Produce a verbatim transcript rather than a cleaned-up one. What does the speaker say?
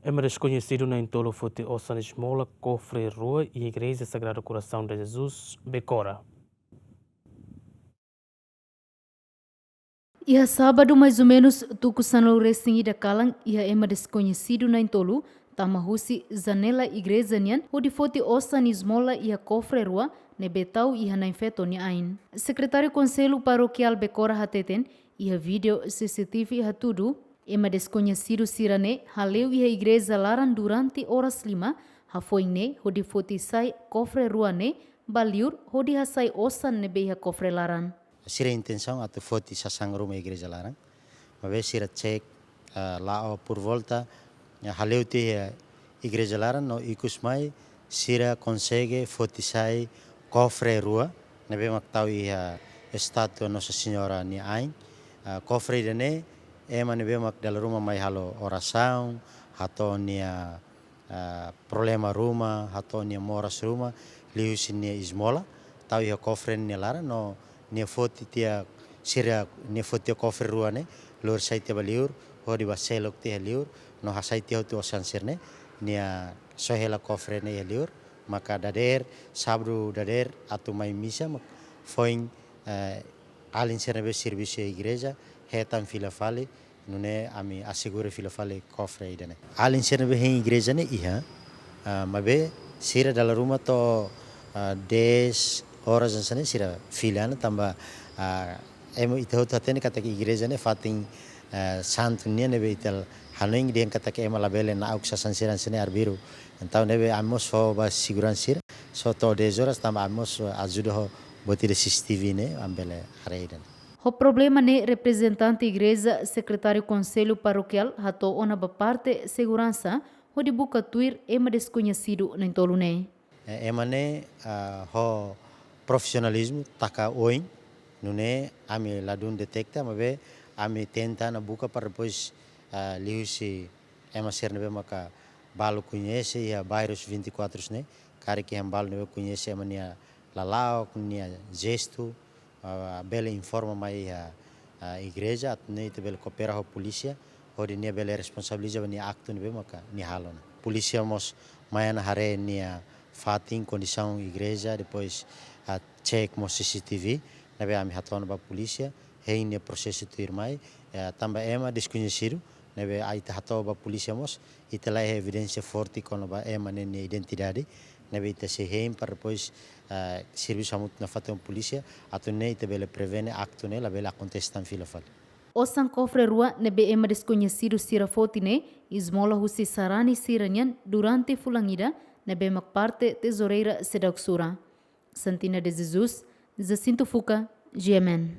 Ema deskoñesidu na'in-tolu foti osan esmola kofre rua iha Igreja Sagrado Coração de Jesus, Becora. Iha sábadu, mais ou menos tuku sanulu-resin-ida kalan, iha ema deskoñesidu na'in-tolu tama husi janela igreja nian hodi foti osan esmola iha kofre rua ne'ebé tau iha na'in-feto nia ain. Sekretáriu Konsellu Parokiál Becora hateten, iha vídeo C C T V hatudu, ema deskoñesidu sira-ne'e hale'u iha igreja laran durante oras lima, hafoin ne'e hodi foti sai kofre rua ne'e ba liur hodi hasai osan ne'ebé iha kofre laran. Sira intensaun atu foti sasán ruma igreja laran. Maibé sira cek, ah, la'o por volta, ya, hale'u tiha igreja laran no ikus mai sira konsege foti sai kofre rua ne'ebé mak tau iha estátua Nossa Senhora nia ain. Ah, kofre ida-ne'e ema ne'ebé mak dala ruma mai halo orasaun, hato'o nia, ah, problema ruma, hato'o nia moras ruma, liuhusi nia esmola, tau iha kofre nia laran, no nia foti tiha, sira nia foti tiha kofre rua ne'e, lori sai tiha ba liur, hodi ba seluk tiha liur, no hasai tiha hotu osan sira-ne'e, nia soe hela kofre ne'e iha liur, maka dadeer, sábadu dadeer, atu mai misa, mak foin, eh, alin sira ne'ebé servisu iha igreja, hetan fila fali, nune'e ami asegura fila fali kofre ida-ne'e. Alin sira ne'ebé hein igreja ne'e iha, ah, maibé sira dala ruma to'o, ah, dez oras hanesan ne'e sira fila ona tanba, ah, ema ita hotu hatene katak igreja ne'e fatin, ah, santu nian ne'ebé ita hanoin dehan katak ema labele na'ok sasán sira hanesan ne'e arbiru. Entaun ne'ebé ami mós fó ba seguransa sira, só to'o dez oras tanba ami mós ajuda ho botir C C T V ne'e, ami bele haree ida-ne'e. Ho problema ne'e reprezentante igreja, sekretáriu Konsellu Parokiál hato'o ona ba parte seguransa hodi buka tuir ema deskoñesidu na'in-tolu ne'e. Eh, ema ne'e, ah, ho profisionalizmu taka oin, nune'e ami ladún deteta, maibé ami tenta ona buka para depois, ah, liuhusi ema sira ne'ebé maka balu koñese iha bairrus vinte e quatro ne'e, karik iha balu ne'ebé koñese ema nia lala'ok, nia jestu, ah, bele informa mai iha, ah, igreja, atu nune'e ita bele koopera ho polísia, hodi nia bele responsabiliza ba nia aktu ne'ebé maka nia halo ne'e. Polísia mós mai ona haree nia fatin, kondisaun igreja, depois, ah, cek mós C C T V, ne'ebé ami hato'o ona ba polísia, hein nia prosesu tuirmai, eh, tanba ema deskoñesidu, ne'ebé ita hato'o ba polísia mós, ita la iha evidénsia forte kona-ba ema ne'e nia identidade, ne'ebé ita sei hein para depois, ah, servisu hamutuk nafatin ho polísia, atu nune'e ita bele prevene aktu ne'e labele akontese tan fila fali. Osan kofre rua ne'ebé ema deskoñesidu sira foti ne'e, esmola husi sarani sira-nian durante fulan ida, ne'ebé mak parte tezoureira seidauk sura. Santina de Jesus, Jacinto Fuca, G M N.